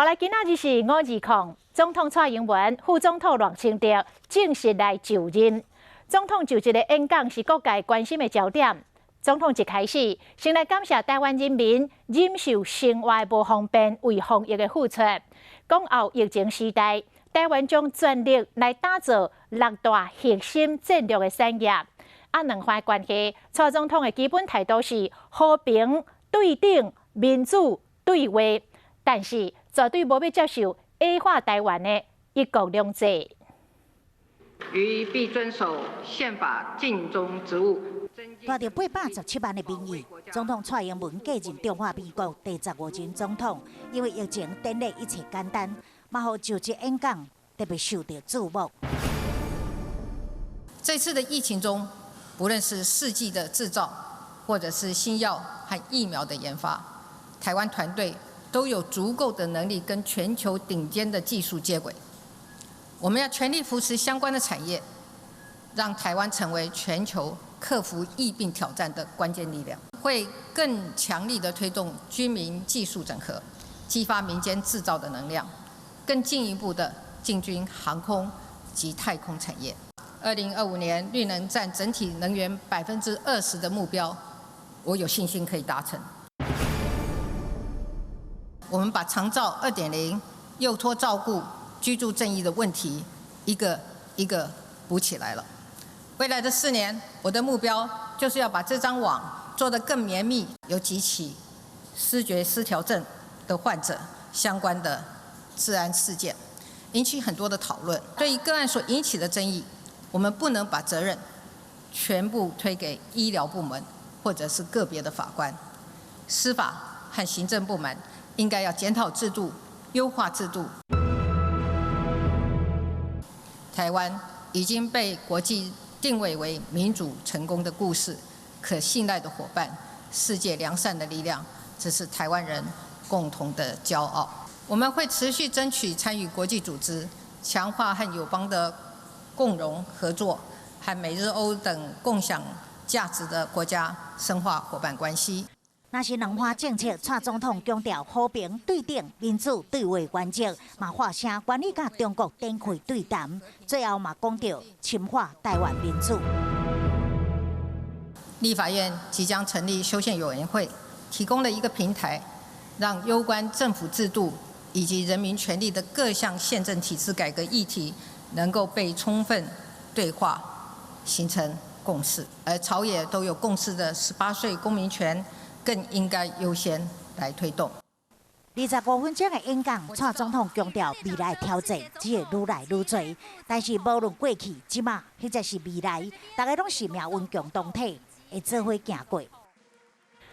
好來，今仔日是五二空，總統蔡英文、副總統賴清德正式來就任。總統就職的演講是各界關心的焦點。總統一開始，先來感謝臺灣人民忍受生活無方便為防疫的付出。講後疫情時代，臺灣將全力來打造六大核心戰略的產業。啊，兩岸關係，蔡總統的基本態度是和平、對等、民主、對話，但是絕對無欲接受矮化臺灣的一國兩制。於必遵守憲法，盡忠職務。帶著817萬的民意，總統蔡英文繼任中華民國第15任總統。因為疫情典禮一切簡單，嘛予就職演講特別受到注目。這次的疫情中，不論是試劑的製造，或者是新藥和疫苗的研發，台灣團隊都有足夠的能力跟全球頂尖的技術接軌。我們要全力扶持相關的產業，讓台灣成為全球克服疫病挑戰的關鍵力量。會更強力的推動軍民技術整合，激發民間製造的能量，更進一步的進軍航空及太空產業。2025年綠能佔整體能源20%的目標，我有信心可以達成。我們把長照2.0、幼托照顧、居住正義的問題，一個一個補起來了。未來的4年，我的目標就是要把這張網做得更綿密。有幾起思覺失調症的患者相關的治安事件，引起很多的討論。對於個案所引起的爭議，我們不能把責任全部推給醫療部門或者是個別的法官，司法和行政部門應該要檢討制度、優化制度。台灣已經被國際定位為民主成功的故事、可信賴的夥伴、世界良善的力量，這是台灣人共同的驕傲。我們會持續爭取參與國際組織，強化和友邦的共榮合作，和美日歐等共享價值的國家深化夥伴關係。若是兩岸政策，蔡總統強調和平、對等、民主對話原則，嘛發聲願意佮中國展開對談。最後嘛講著深化臺灣民主。立法院即將成立修憲委員會，提供了一個平台，讓攸關政府制度以及人民權利的各項憲政體制改革議題，能夠被充分對話，形成共識。而朝野都有共識的18歲公民權，更應該優先來推動。25分鐘的演講，蔡總統強調未來挑戰只會愈來愈濟，但是無論過去、這馬或者是未來，大家攏是命運共同體，會做伙行過。